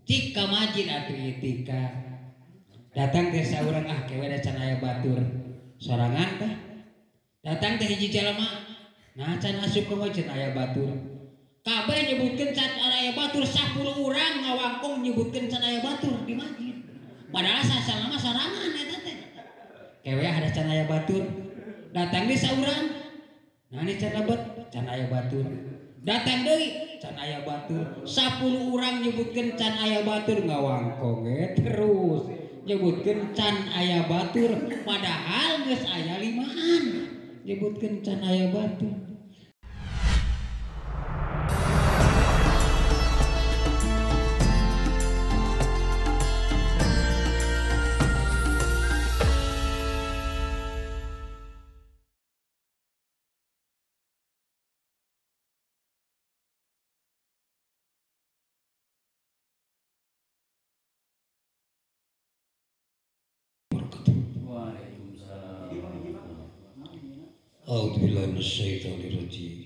Cik ka masjid atuh itikaf. Datang teh saurang ah kewe da can aya batur. Sorangan teh. Datang teh hiji jalma. Nah can asup ka masjid aya batur. Kabeh nyebutkeun can aya batur 10 urang ngawangkong nyebutkeun can aya batur di masjid. Padahal sasana mah sorangan eta teh. Kewe ada can aya batur. Datang deui saurang. Nah ini can lebet, can aya batur. Datang deui can aya batur. 10 urang nyebutkeun can aya batur ngawangkong we terus nyebutkeun can aya batur padahal geus aya 5an nyebutkeun can aya batur. A'udzubillahi minasyaitonirrajim.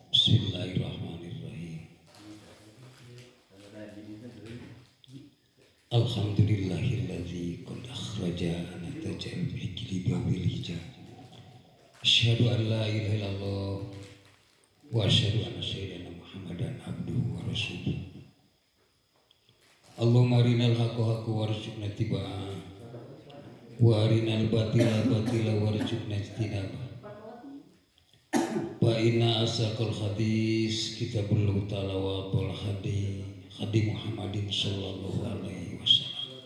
Bismillahirrahmanirrahim. Alhamdulillahilladzi qad akhraja natajal hijli babil hijab. Asyhadu an la ilaha illallah wa asyhadu anna sayyidana Muhammadan abduhu wa rasuluh. Allahumma arinal haqqa haqqan warzuqna ittiba'ah wa arinal batila batila warzuqna ijtinabah. Wa inna asaqal hadis kitabullah ta'ala wa abul hadi hadi Muhammadin sallallahu alaihi wasallam.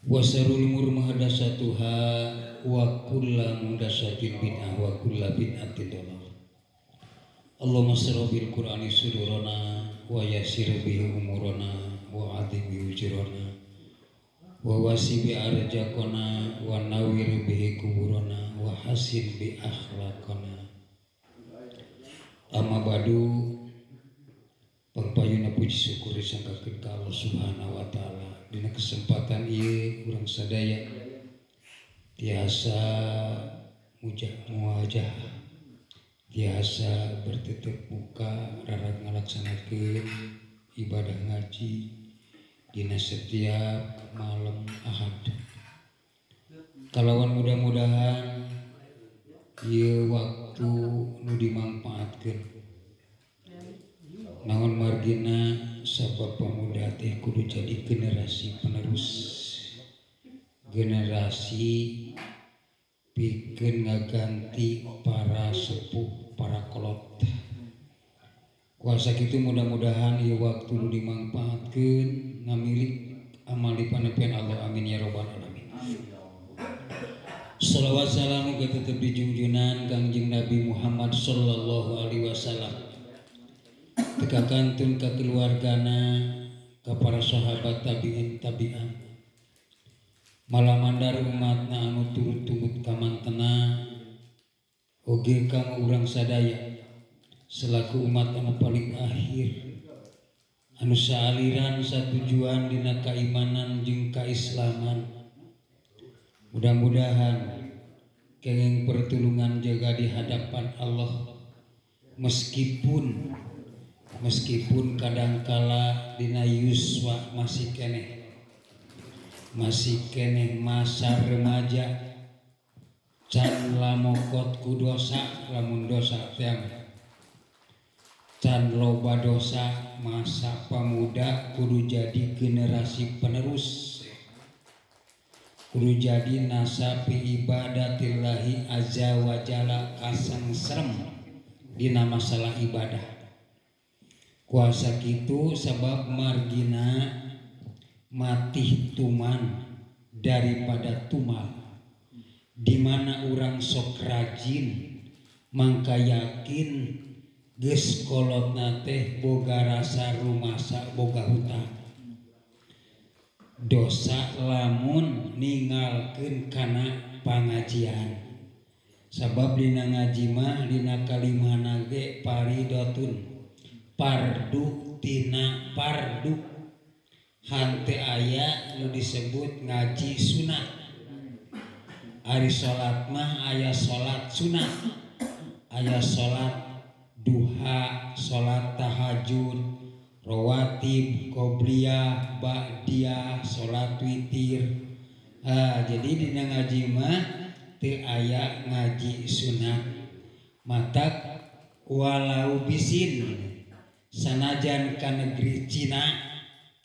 Wa sarul umur muhdatsatuha wa kullu muhdatsatin bid'ah wa kullu bid'atin dhalalah. Allahumma sharrih bil Qur'ani sudurana wa yassir bihi umurana wa adhim bihi ujurana wa wasi bi arjaqana wa nawwir bihi kuburana wa hasin bi akhlaqana. Amma ba'du, pangpayuna puji syukur disangkakeun ka Allah Subhanahu wa taala. Dina kesempatan ieu urang sadaya tiasa muwajah, tiasa bertetep muka rarag ngalaksanakeun ibadah ngaji dina setiap malam Ahad. Kalawan mudah-mudahan ieu waktu nu dimangpaatkeun. Naon margina sabab pemuda teh kudu jadi generasi penerus, generasi pikeun ngaganti para sepuh, para kolot. Kuasa kitu mudah-mudahan ieu waktu nu dimangpaatkeun ngamilik amal dipanepen Allah, amin ya rabbal alamin. Salawat salam uga tetep dijunjunan Kangjeng Nabi Muhammad sallallahu alaihi wasallam. Teka kantun ka keluargana, ka para sahabat tabi'in tabi'an. Malamandar umatna anu turut tumut kamantena oge kang urang sadaya selaku umat anu paling akhir anu saaliran satujuan dina kaimanan jeung kaislaman. Mudah-mudahan kenging pertulungan jaga di hadapan Allah meskipun kadangkala dina yuswa masih keneh masa remaja can lamokot ku dosa, lamun dosa teh can loba dosa masa pemuda kudu jadi generasi penerus, kudu jadi nasapi ibadatillahi azza wa jalla kasangserem dina masalah ibadah. Kuasa kitu sebab margina matih tuman daripada tumal, di mana urang sok rajin mangka yakin geus kolotna teh boga rasa rumasa boga hutang. Dosa lamun ninggalkeun kana pangajian, sabab dina ngaji mah dina kalimahna ge paridotun pardu tina pardu hante aya nu disebut ngaji sunat. Ari salat mah aya salat sunat, aya salat duha, salat tahajud, Rawatib, qobliyah, ba'diyah, salat witir. Jadi dina ngaji mah teu aya ngaji sunat. Matak walau bisin sanajan ka negeri Cina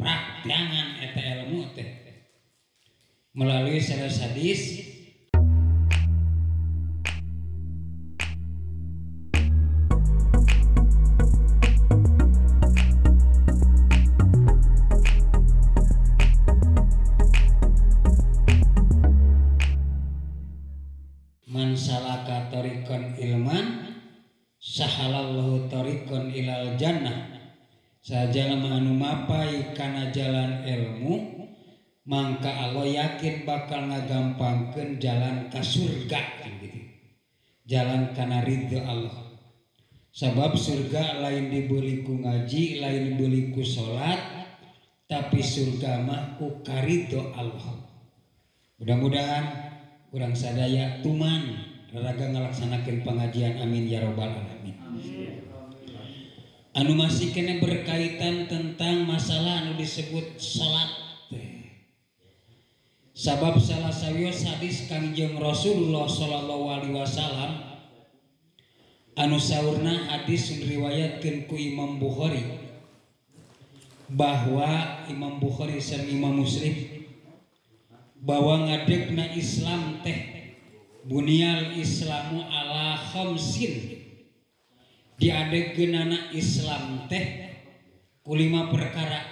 praktiangan eta ilmu teh melalui salah hadis. Man salaka tariqan ilman sahalallahu tariqan ilal jannah. Sajalma anu mapai kana jalan ilmu mangka Allah yakin bakal ngagampangkeun jalan ka surga gitu. Jalan kana ridho Allah. Sabab surga lain dibeli ku ngaji, lain dibeli ku salat, tapi surga mah ku karidho Allah. Mudah-mudahan urang sadaya tuman raraga ngalaksanakeun pengajian, amin ya robbal alamin. Amin. Anu masih kena berkaitan tentang masalah anu disebut salat. Sabab salah sawios hadis Kangjeng Rasulullah sallallahu alaihi wasallam anu saurna hadis riwayatkeun ku Imam Bukhari bahwa Imam Bukhari sareng Imam Muslim bahwa ngadegna Islam teh bunyal Islamu ala khamsin, diadegkeunana Islam teh ku lima perkara.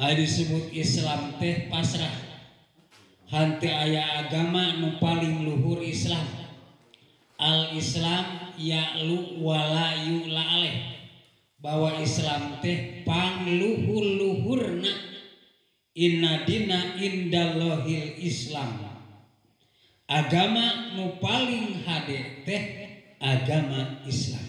Aya disebut Islam teh pasrah. Hante aya agama nu paling luhur Islam. Al Islam ya'lu wala yu'la alaih. Bahwa Islam teh pangluhur-luhurna. Inna dina indallahil Islam. Agama nu paling hade teh agama Islam.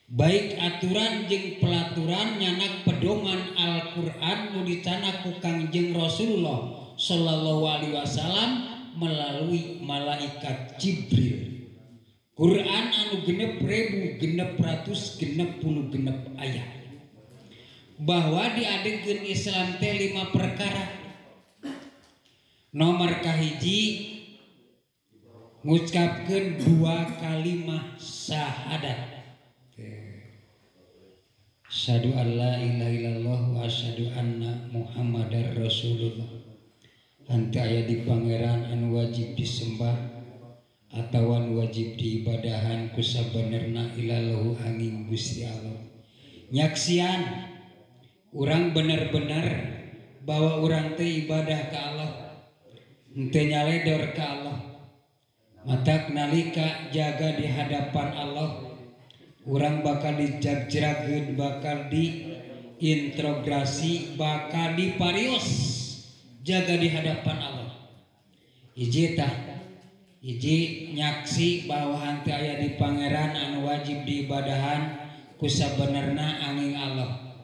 Baik aturan jeung pelaturan nyanak pedoman Al-Qur'an nu dicanak ku Kangjeng Rasulullah sallallahu alaihi wasallam melalui malaikat Jibril. Quran anu 6.666 ayat. Bahwa diadegkeun Islam teh lima perkara. Nomor kahiji ngucapkeun dua kalimah syahadat. Asyhadu alla ilaha illallah wa asyhadu anna Muhammadar Rasulullah. Henteu aya di pangeran anu wajib disembah atawa wajib diibadahan ku sabenerna ilallahu angin Gusti Allah. Nyaksian urang bener-bener bahwa urang teh ibadah ka Allah, henteu nyaledor ka Allah. Matak nalika jaga di hadapan Allah, urang bakal dijagjrageun, bakal diintrograsi, bakal diparios jaga di hadapan Allah. Hiji tah, hiji nyaksi bahwa henteu aya di pangeran anu wajib diibadahan ku sabenerna angin Allah.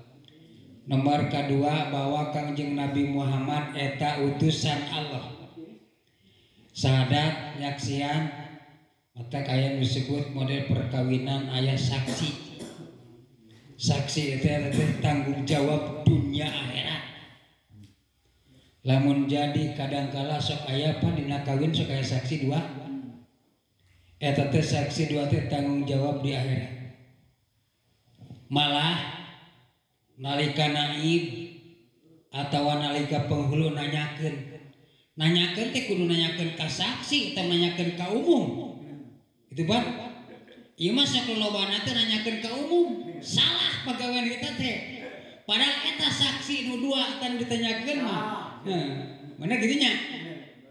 Nomor kadua bahwa Kangjeng Nabi Muhammad eta utusan Allah. Syahadat nyaksian maka aya nu disebut model perkawinan aya saksi. Saksi itu tanggung jawab dunia akhirat. Lamun jadi kadangkala sok aya pan dina kawin sok aya saksi dua. Eta teh saksi dua teh tanggung jawab di akhirat. Malah nalika naib atawa nalika penghulu nanyakeun. Nanyakeun teh kudu nanyakeun ka saksi atau nanyakeun ka umum. Itu ban. Ieu mah sok lolobana teh nanyakeun ka umum. Salah pagawean kita teh. Padahal eta saksi nu dua tan ditanyakeun mah. Nah, mana gitu nya?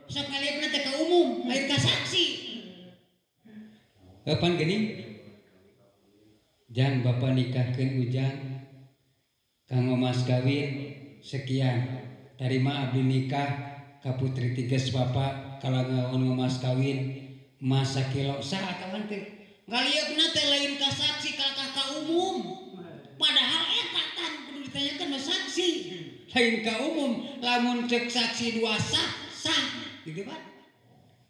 Sok ngaliepna teh ka umum, lain ka saksi. Kapan geuning? Jang bapak nikahkeun ujang kanggo mas kawin sekian. Tarima abdi nikah ka putri tiges bapak kalau mas kawin mas sakilo sah kawan teh. Ngaliepna teh lain ka saksi ka umum. Padahal eta tan kudu ditanyakeun mah saksi. Lain ka umum, lamun cek saksi dua sah, sah gitu Pak.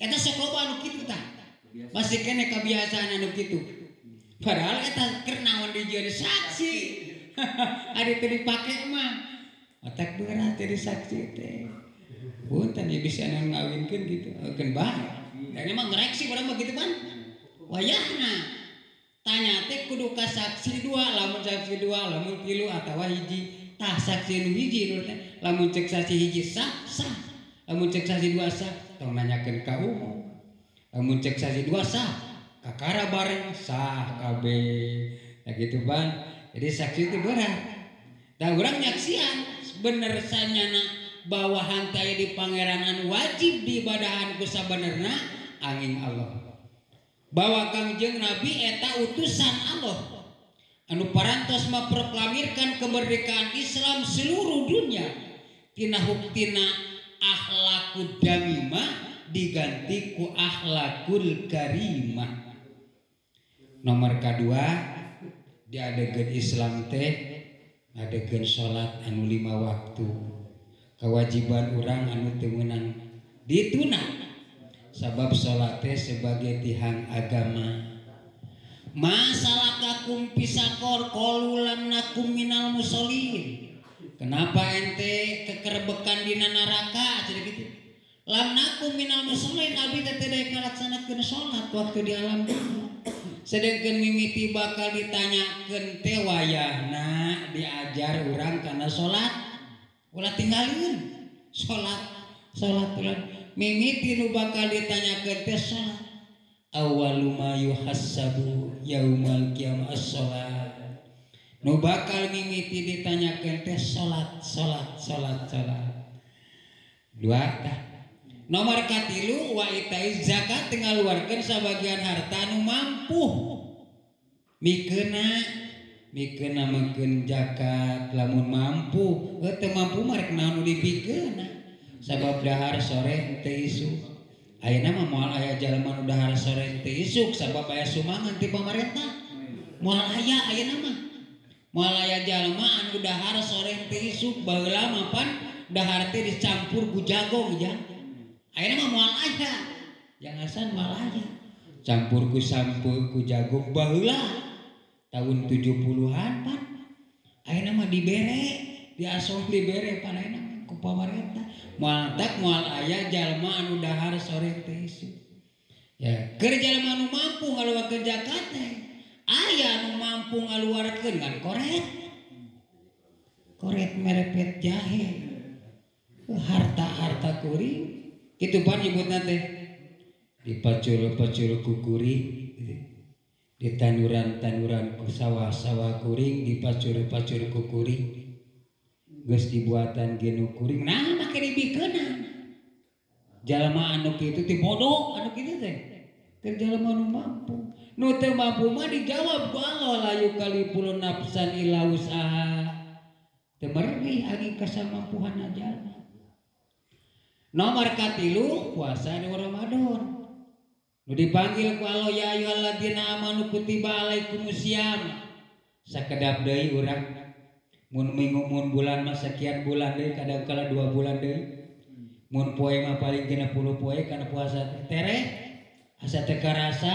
Eta sok loba anu kitu tah. Masih kene kebiasaan anu kitu. Padahal eta keur naon dijieun saksi. Ari teu dipake mah otak berat jadi saksi teh. Punten ya bisa anu ngawinkeun gitu. Keun bae. Da ini mah ngereksi urang mah gitu pan. Wayahna tanya teh kudu ka saksi dua, lamun saksi dua, lamun tilu atawa hiji. Tah saksi nu hiji nu teh lamun cek saksi hiji sah sah. Lamun cek saksi dua sah, tong nanyakeun ka umum. Lamun cek saksi dua sah, kakara bareng sah kabeh. Nah gitu pan. Jadi saksi itu berat. Tah urang nyaksian bener sanyana bahwa hantaya di pangeranan wajib diibadahan ku sabenerna angin Allah. Bahwa Kangjeng Nabi eta utusan Allah anu parantos memproklamirkan kemerdekaan Islam seluruh dunia tina huktina akhlakud damimah diganti ku akhlakul karimah. Nomor kedua di adegan Islam teh adegan salat anu 5 waktu kewajiban urang anu teu meunang dituna sabab salat teh sebagai tihang agama. Masalakakum pisakor qalu lam nakum minal musallin. Kenapa ente kekerbekan dina neraka jadi gitu? Lam nakum minal musallin abdi teh teu daek ngalaksanakeun salat waktu di alam dunia. Sedengkeun mimiti bakal ditanyakeun teh wayahna diajar urang kana salat. Ulah tinggalin salat, salat ulah mimiti nu bakal ditanyakeun teh salat. Awwalu ma yuhassabu yaumal qiyamah as-salat. Nu bakal mimiti ditanyakeun teh salat, salat, salat, salat. Dua tah. Nomor katilu wa itaiz zakat ngaluarkeun sabagian harta anu mampu. Mikeuna mikeuna meukeun zakat lamun mampu, teu mampu mah rek naon nu dipikeuna. Sabab dahar sore teu isuk. Ayeuna mah moal aya jalma nu dahar sore teu isuk sabab aya sumbangan ti pamarentah. Moal aya ayeuna mah. Moal aya jalma anu dahar sore teu isuk baheula mah pan dahar teh dicampur ku jagong jang. Ayeuna mah moal aya. Yang asan moal aya. Campur ku sampeu ku jagung baheula tahun 70-an pan. Ayeuna mah dibere, diasong dibere pan ayeuna mah ku pamarentah. Moal tak moal aya jalma anu dahar sore teh isuk. Ya, keur jalma anu mampu ngaluarkeun zakat teh. Aya anu mampu ngaluarkeun ngan koret. Koret merepet jahe. Harta-harta kuring kitu pan nyebutna teh. Dipacul-pacul ku kuring, di tanuran-tanuran ku sawah-sawah kuring, dipacul-pacul ku kuring. Geus dibuatan genu kuring, nah make dibikeunan. Jalma anu kitu teh bodoh anu kitu teh. Keur jalma anu mampu. Nu teu mampu mah dijawab ku Allah la yukallifu nafsan illa wus'aha. Teu merdi agi kasamampuhanna jalma. Nomor katilu puasa di Ramadan. Nu dipanggil ku Allah ya ayyuhalladzina amanu kutiba alaikumusiyam. Sakedap deui urang mun minggu mun bulan mah sekian bulan deui kadang kala 2 bulan deui. Mun poe mah paling 60 poe kana puasa teh tereh asa teu karasa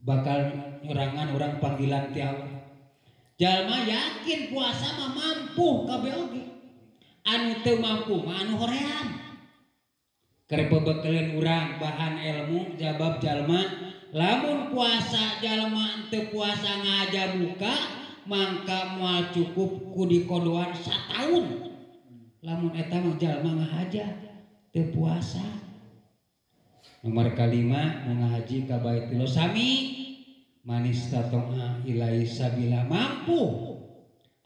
bakal nyorangan urang panggilan ti Allah. Jalma yakin puasa mah mampu kabeh oge. Anu teu mampu mah anu hoream. Keur bebekeleun urang bahan ilmu jabab jalma lamun puasa jalma teu puasa ngahaja buka mangka moal cukup ku dikodoan sataun. Lamun eta mah jalma ngahaja teu puasa. Nomor kalima nu ngahaji ka Baitullah sami manis tatoa ilai sabila mampu.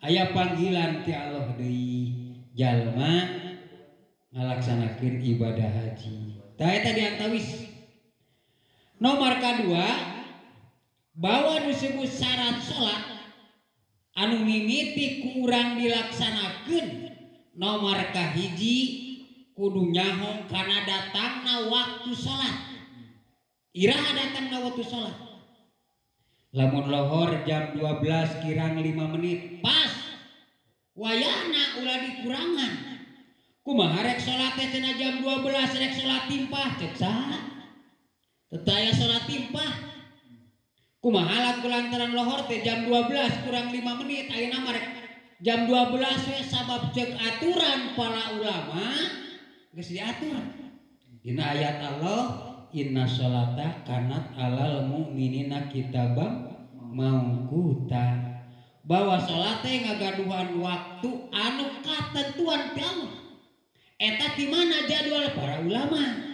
Aya panggilan ti Allah deui jalma ngalaksanakeun ibadah haji. Tah eta diantawis. Nomor kadua bahwa disebut syarat salat anu mimiti ku urang dilaksanakeun. Nomor kahiji kudu nyaho kana datangna waktu salat. Iraha datangna waktu salat. Lamun lohor jam 12 kirang 5 menit pas. Wayahna ulah dikurangan. Kumaha rek salat teh cenah jam 12 rek salat timpah cek saha? Teu aya salat timpah. Kumaha kulantaran lohor teh jam 12 kurang 5 menit ayeuna mah rek jam 12 we sabab ceuk aturan para ulama geus diatur. Dina ayat Allah inna sholata kanat alal mu'minina kitabam mauquta. Bahwa salat teh ngagaduhan waktu anu katentuan ti Allah. Eta di mana jadwal para ulama.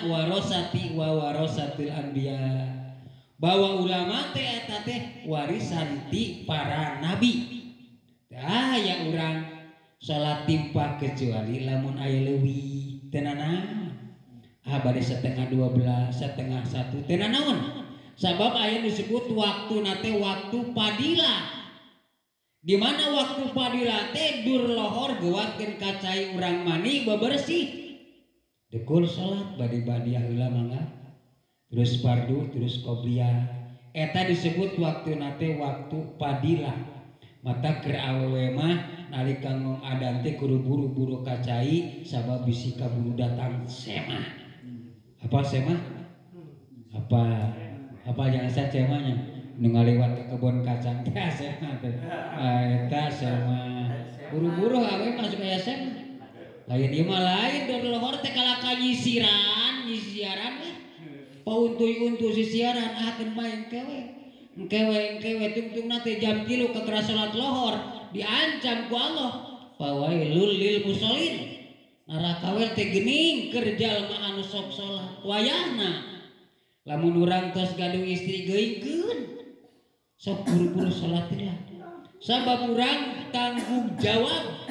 Warosati wa warosatil anbiya, bahwa ulama teh eta teh warisan ti para nabi. Tah aya urang salat timpah kecuali lamun aya leuwih teu nanaon. Ah bade 11:30, 12:30 teu nanaon. Sabab aya disebut waktuna teh waktu padilah. Di mana waktu padilah teh dur lohor geuwatkeun ka cai urang mani bebersih. Dekul salat bade badiah heula mangga terus fardu terus qobliyah. Eta disebut waktu nate waktu padilah. Mata keur awewe mah nalika ngong adan teh kudu buru-buru ka cai sabab bisi kaburu datang semah. Apa semah? Apa? Apa jangan sa semahnya? Nu ngaliwat ke kebon kacang teh semah teh. Eta semah. Buru-buru awewe masuk aya semah. Lain ieu mah lain dor lohor teh kalaka nyisiran, nyisiaran we. Pauntuy-untuy sisiaran ah keun bae engkewe. Engkewe engkewe tungtungna teh jam 3 kakara salat lohor diancam ku Allah. Fawailul lil musallin. Neraka we teh geuning keur jalma anu sok salat. Wayahna lamun urang tos gaduh istri geuingkeun sok buru-buru salat lah. Sabab urang tanggung jawab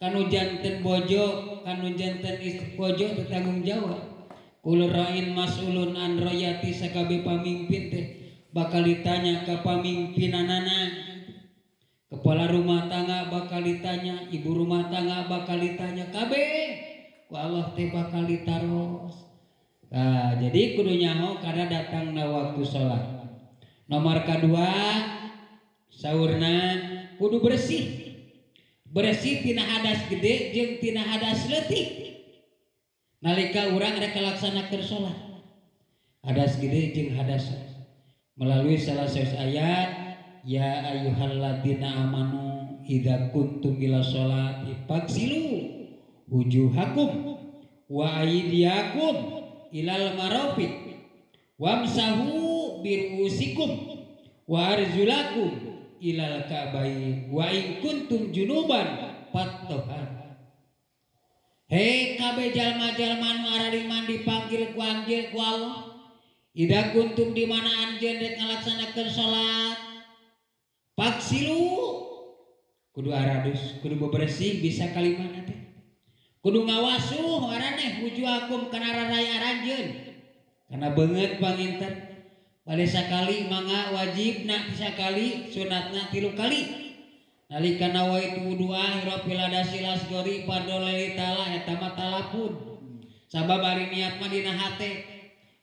kanu janten bojo, kanu janten istri bojo teh tanggung jawab. Kul ra'in mas'ulun an rayati sakabe pamimpin teh bakal ditanya ka pamimpinanana. Kepala rumah tangga bakal ditanya, ibu rumah tangga bakal ditanya kabeh. Ku Allah teh bakal ditaros. Nah, jadi kudu nyaho karena datangna waktu salat. Nomor kadua saurna kudu bersih. Bersih tina hadas gede jeung tina hadas leutik. Nalika urang rek laksanakeun salat. Hadas gede jeung hadas melalui salah satu ayat ya ayyuhalladzina amanu idza kuntum ila sholati fagsilu wujuhakum wa aydiyakum ilal marafiq wamsahu biruusikum wa arjulakum ilal ka'bain wa in kuntum junuban fatahhar. Hei kabeh jalma-jalma nu arariman dipanggil ku anjeun ku Allah. Ida kuntum di mana anjeun rek ngalaksanakeun salat paksilu kudu aradus kudu bebersih bisa kalimana teh kudu ngawasuh araneh wujuhakum kana raraya aranjeun kana beungeut panginten. Bade sakali mangga wajibna sakali sunatna 3 kali. Nalika nawaitu wudu'a hirafil hadasil asgori fardhu ta'ala eta mah talapun. Sabab ari niat mah dina hate.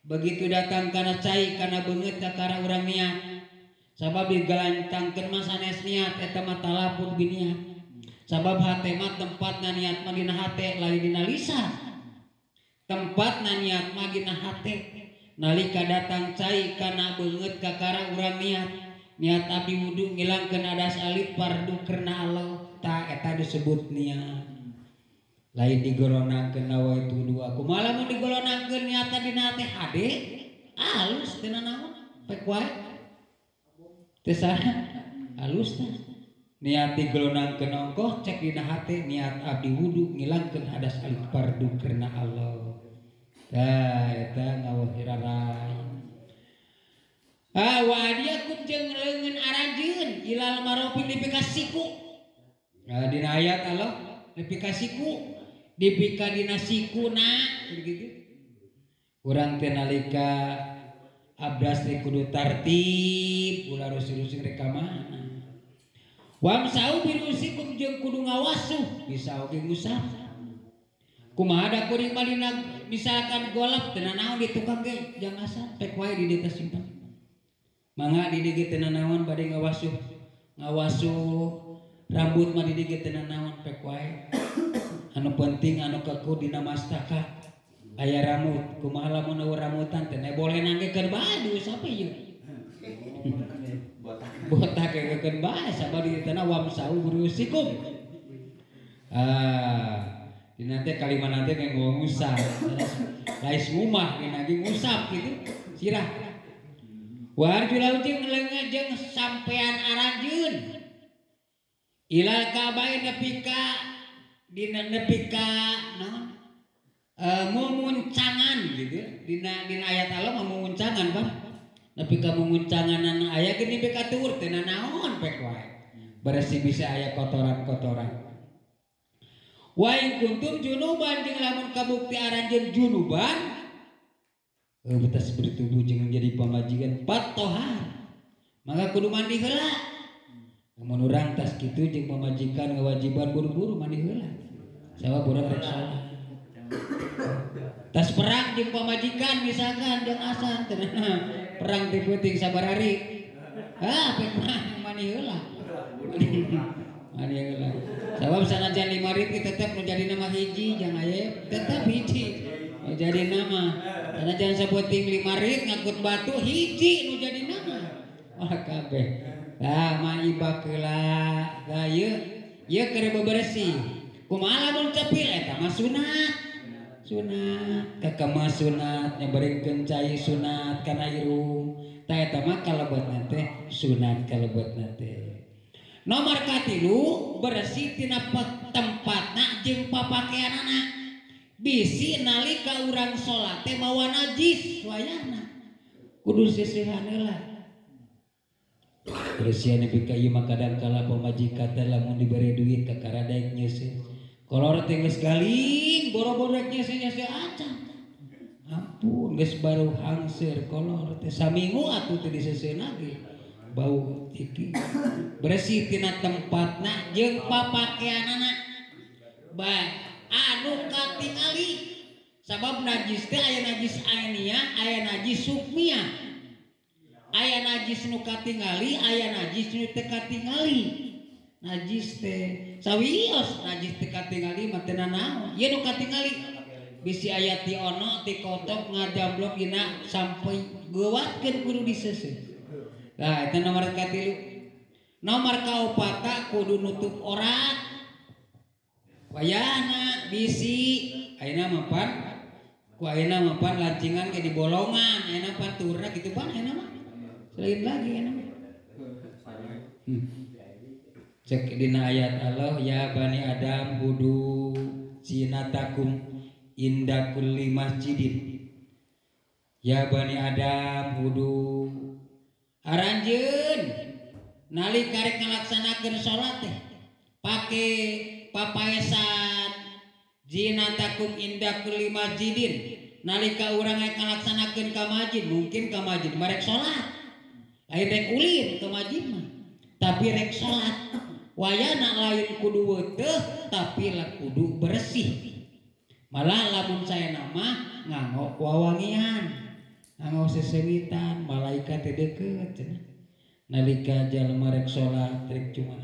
Begitu datang kana cai kana beungeut kakara urang niat. Sabab digalantangkeun mah sanes niat eta mah talapun biniat. Sabab hate mah tempatna niat mah dina hate lain dina lisan. Tempatna niat mah dina hate. Nalika datang cai kana beungeut kakara urang niat. Niat abdi wudu ngilangkeun hadas alit fardu karena Allah ta eta disebut niat. Lain digolonangkeun nawaitu wudu kumaha lamun digolonangkeun niatna dina teh hade alus teu nanaon pek wae teu saha alus teh niat digolonangkeun ongkoh cek dina hate niat abdi wudu ngilangkeun hadas alit fardu karena Allah. Tah eta ngawahirarai. Ah wa adiyakum jeung leungeun aranjeun ilal marofin nepi ka siku. Nah, dina ayat Allah nepi ka siku, nepi ka dina sikuna gitu. Urang teh nalika abdas teh kudu tartib, ulah rusing-rusing rek ka mana. Wamsau birusikum jeung kudu ngawasuh, bisa oge ngusap. Kumaha da kuring mah dina misalkan golap teu nanaon di tukang ge jang asan pek wae di dieu simpen. Mangga di dieu teu nanaon bade ngawasuh ngawasuh rambut mah di dieu teu nanaon pek wae. Anu penting anu keku dina mastaka aya rambut kumaha lamun eueuh rambutan teh boleh nanggekeun bae diusap ieu. Botak keun bae sabab di tanah wamsau burusikum. Ah dina teh kalimat nanti kayak ngusap lais ngumah dina ge ngusap gitu sirah. Warjulau jeung leungeun jeung sampean aranjeun ilal kabain nepi ka dina nepi ka naon mumuncangan gitu dina dina ayat Allah mah mumuncangan Pak nepi ka mumuncanganan aya ge nepi ka tuur teh naon pek wae bersih bisa aya kotoran-kotoran. Wa in kuntum junuban jeung lamun kabukti aranjeun junuban betas bertubuh jeung jadi pamajikan patohar maka kudu mandi heula. Lamun urang tas kitu jeung pamajikan kewajiban buru-buru mandi heula sabab urang rek salat. Tas perang jeung pamajikan misalkan jeung asan perang teh peuting sabar hari ah pek mandi heula. Mandi heula. Sabab sanajan 5 rit tetep nu jadi nama hiji jang aya tetep hiji nu jadi nama. Sanajan saeuting 5 rit ngangkut batu hiji nu jadi nama. Wah kabeh. Tah mah ibak heula. Tah ieu ieu keur bebersih. Kumaha lamun cepil eta mah sunat. Sunat kakema sunat nyeberingkeun cai sunat kana irung. Tah eta mah kalebetna teh sunat kalebetna teh. Nomor katilu bersih tina tempatna jeung papakeanana. Bisi nalika urang salat teh mawa najis wayahna. Kudu seusehan heula. Bersihan nepi ka ieu mah kadang kala pamajikan teh lamun dibere duit kakara daek nyeuseuh. Kolor teh geus galing boro-boro rek nyeuseuh-nyeuseuh acan. Ampun geus baru hangseur kolor teh saminggu atuh teh diseuseuna ge. Bau tiki bersih tina tempatna jeung papakeanana bae anu katingali sabab najis teh aya najis ainiyah aya najis sukmiyah aya najis nu katingali aya najis nu teu katingali najis teh sawios najis teu katingali mah teu nanaon ieu nu katingali bisi aya ti ono ti kotok ngajamblok dina sampai geuwatkeun kudu diseuseuh. Nah, itu nomor katilu. Nomor kaopata kudu nutup orat. Wayahna bisi ayeuna mah pan ku ayeuna mah pan lancingan ke di bolongan, ayeuna pan turna kitu pan ayeuna mah. Selain lagi ayeuna mah. Cek dina ayat Allah ya bani Adam hudu zinatakum inda kulli masjidin. Ya bani Adam hudu aranjeun nalika rek ngalaksanakeun salat teh pake papaesan zinatakum inda kulli masjidin nalika urang rek ngalaksanakeun ka masjid mungkin ka masjid mah rek salat lain rek ulin ka masjid mah tapi rek salat wayana lain kudu weuteuh tapi lah kudu bersih malah lamun saya nama nganggo wawangian nganggo sesengitan malaikat teh deukeut cenah nalika jalma rek salat rek cuma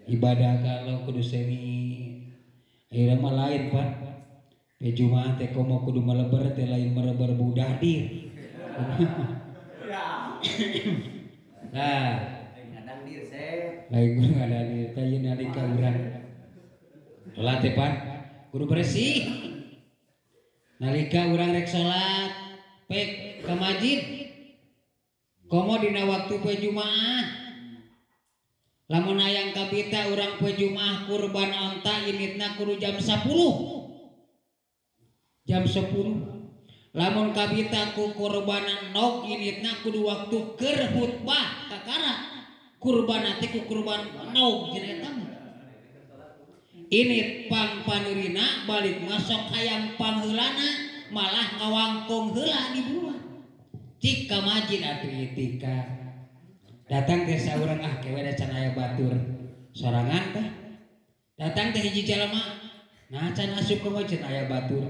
ibadah kalau kudu sengit ayeuna mah lain pan pe jumaah teh komo kudu maleber teh lain maleber budadir. Nah lain kudu ngadadir teh ieu nalika urang salat teh pan kudu bersih nalika urang rek salat pek ke masjid komo dina waktu poe Jumaah lamun hayang kabita urang poe Jumaah kurban onta initna kudu jam 10 jam 10 lamun kabita ku kurbanan nog initna kudu waktu keur khutbah kakara kurban teh ku kurban nog cenah eta mah init pangpanurina balik masuk hayang pangheulana malah ngawangkong heula di buruan cik ka masjid atuh itika datang teh saurang ah kewe da can aya batur sorangan teh datang teh hiji jalma nah can asup ka masjid aya batur.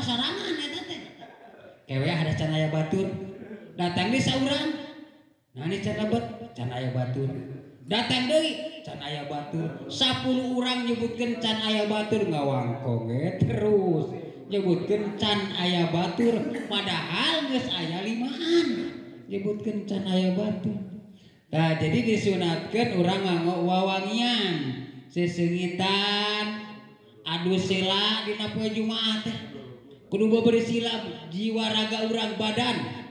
mah sorangan eta teh. Kewe ada can aya batur. Datang deui saurang. Nah ini can lebet, can aya batur. Datang deui can aya batur. 10 urang nyebutkeun can aya batur ngawangkong ge terus nyebutkeun can aya batur padahal geus aya 5an nyebutkeun can aya batur. Nah, jadi disunatkeun urang nganggo wawangian, seseungitan, adu sila dina poe Jumaah teh. Kudu beubeurih sila jiwa raga urang badan.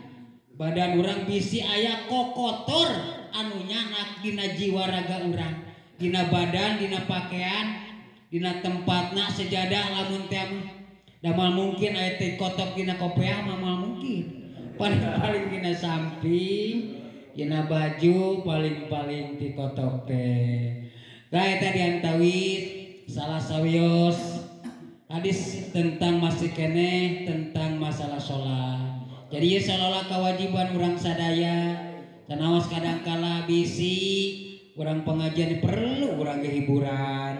Badan urang bisi aya kokotor anu nyanak dina jiwa raga urang, dina badan, dina pakaian, dina tempatna sejadah lamun teh mah. Da moal mungkin aya teh kotok dina kopeah mah moal mungkin. Paling-paling dina samping, dina baju paling-paling ti kotok teh. Tah eta diantawis salah sawios hadis tentang masih keneh tentang masalah sholat. Jadi ieu seolah-olah kewajiban urang sadaya. Sanaos kadangkala bisi urang pengajian perlu urang ge hiburan,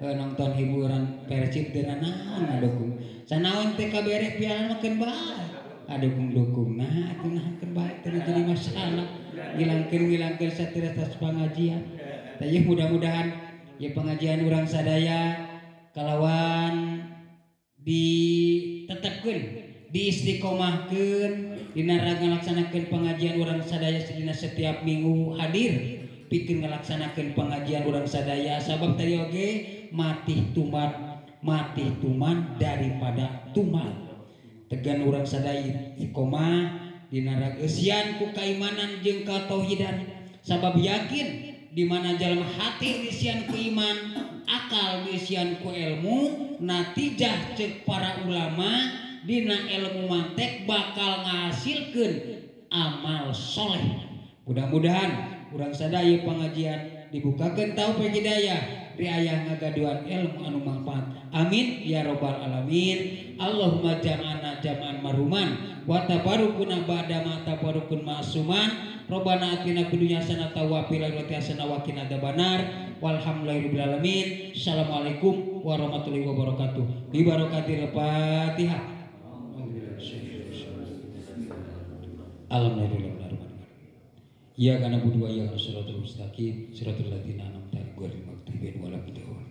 nonton hiburan Persib teu naon ngadukung. Sanaon teh kabere piala mah keun bae. Adukung-dukung nah atuh nah keun bae teu jadi masalah. Ngilangkeun-ngilangkeun satres pengajian. Tah ieu mudah-mudahan ieu pengajian urang sadaya kalawan ditetepkeun, diistiqomahkeun dina ngalaksanakeun pengajian urang sadaya dina setiap minggu hadir pikeun ngalaksanakeun pengajian urang sadaya sabab tadi oge matih tuman daripada tumal. Tegan urang sadaya istiqomah dina eusian ku kaimanan jeung katauhidan sabab yakin di mana dalam hati disian ku iman, akal disian ku ilmu, natijah cek para ulama dina ilmu mantek bakal ngahasilkeun amal soleh. Mudah-mudahan urang sadaya pengajian dibukakeun taufik hidayah, riayah ngagaduhan ilmu anu manfaat. Amin ya robbal alamin. Allahumma jam'ana jam'an maruman wa tabarukuna ba'da ma tabarukun ma'suman. Robbana atina fid dunya hasanah wa fil akhirati hasanah wa qina adzabannar. Walhamdulillahirabbil alamin. Assalamualaikum warahmatullahi wabarakatuh. Bi barakatil Fatihah. Alhamdulillah. Ya kana budu ya siratal mustaqim siratal ladzina an'amta alaihim ghairil maghdubi alaihim waladdallin.